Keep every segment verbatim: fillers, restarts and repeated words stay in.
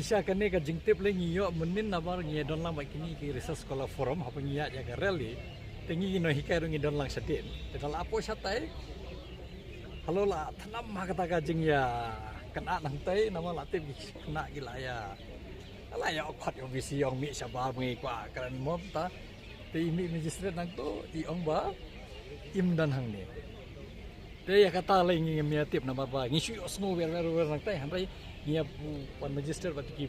Sha kane ka jingtip lei ngi ïoh mynnin namar ngi don lang bad kine ki Research Scholar Forum haba ngi ïaid ïa ka rally. Te ngi nonghikai ruh ngi don lang shadien. Te da la poi shatai. Halor la thnam ha kata ka jingïakynad hangtai namar la tip ki khynnah ki la ïa, la ïa khot ïa u VC ong mih shabar ba ngi kwah kren mo ta. Te i mih magistrate nangto i ong ba im don hangne. Te ïa kata lei ngi ngim ïa tip namar ba ngi shu ïohsngew wer wer wer nangtai, hynrei ngi ïa pu pan magistrate bad ki,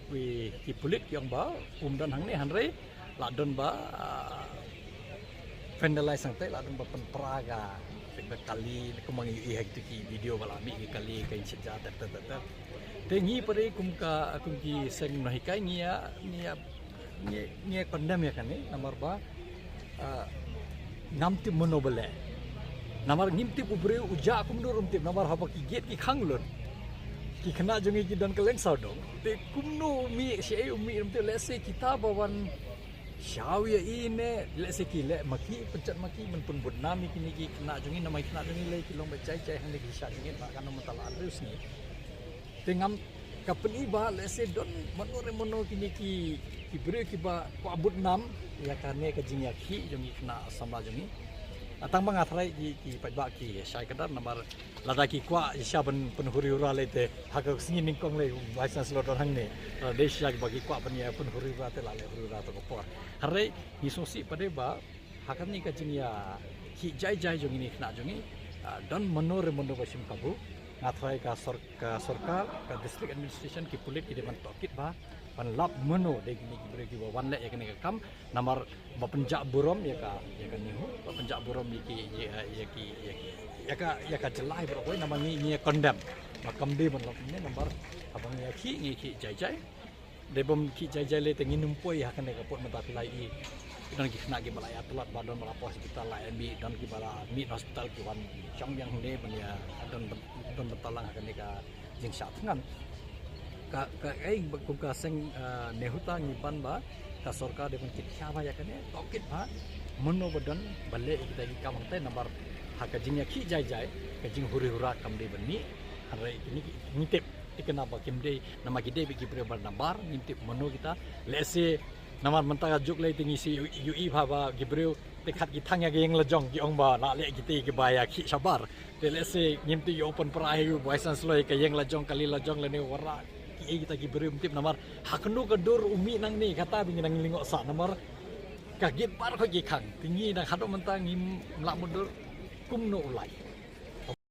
ki pulit ki ong ba um don hangne, hynrei la don ba, ah, vandalize nangtai, la don ba pynpra ka, ka kali, kumba ngi ïohi ha kito ki video ba la mih ki kali ka inshaja ter ter ter ter. Te ngi pat kum ka, kum ki seng nonghikai ngi ïa, ngi ïa, ngi, ngi ïa condemn ïa kane namar ba, ah, ngam tip mano ba leh. Namar ngim tip u briew u jah kumno ruh ngim tip namar haba ki gate ki khang lut. Ki khynnah jong ngi ki don kylleng sawdong. Te kumno u mih, shaei u mih ruh ngim tip, lehse kita ba wan shaw ïa i ne, lehse ki leh ma ki, pynchat ma ki, ban pynbud nam ïa kine ki khynnah jong ngi, namar ki khynnah jong ngi lei ki long ba jai jai hangne ki shah jingit ba kan ym mynta la hynriew sngi. Te ngam, ka pyni ba lehse don mano re mano kine ki, ki briew kiba kwah bud nam ïa kane ka jingïakhih jong ki khynnah samla jong ngi. Ah, tang ba nga tharai ki, ki paidbah ki shai kdar namar lada ki kwah shisha ban pynhuri hura lei te ha ka sngi nyngkong lei Vice Chancellor don hangne. Lada dei shisha ba ki kwah ban ïa pynhuri hura te la leh huri hura to ka por. Hynrei ngi sngewsih pat de ba ha kane ka jingïakhih jai jai jong kine ki khynnah jong ngi, ah, don mano re mano ba shim kabu. Nga tharai ka sor-, ka sorkar, ka district administration, ki pulit ki dei ban tohkit ba ban lap mano de kine ki briew kiba wan leh ïa kane ka kam namar ba pynjah burom ïa ka, ïa ka NEHU, ba pynjah burom ïa ki, ïa, ïa ki, ïa ki, ïa ka, ïa ka jylla baroh kawei namar ngi, ngi ïa condemn. Ba kam dei ban lap ne namar haba ngi ïakhih ngi ïakhih jai jai. Dei bym khih jai jai lei te ngin ym poi ha kane ka pud mynta phi la ïohi. Don ki khynnah kiba la ïa tlot ba don ba la poi hospital la ïa mih, don kiba la mih hospital ki wan shong biang hangne ban ïa don, don bynta lang ha kane ka jingshah thngan. Ka, ka ei ba kum ka seng, ah, NEHUTA ngi pan ba ka sorkar dei ban kit khia ba ïa kane, tohkit ba mano ba don ba leh ïa kita ki kam hangtai namar ha ka jingïakhih jai jai ka jinghuri hura kam dei ban mih. Hynrei kine ki ngi tip tikna ba kim dei namar ki dei ba ki briew ba nabar ngim tip mano kita. Lehse namar mynta ka juk lei te ngi shu ïohi ba ki briew te khat ki thang ïa ka ïing la jong ki ong ba la leh kita kiba ïakhih shabar. Te lehse ngim tip ïa u pynpra ïa u Vice Chancellor ïa ka ïing la jong kali la jong lane wara kiei kita ki briew ngim tip namar ha kano ka dur u mih nangne kata ba ngi nang lyngngoh sah namar ka gate baroh ki khang. Te ngi nang haduh mynta ngim lah mutdur kumno u lait.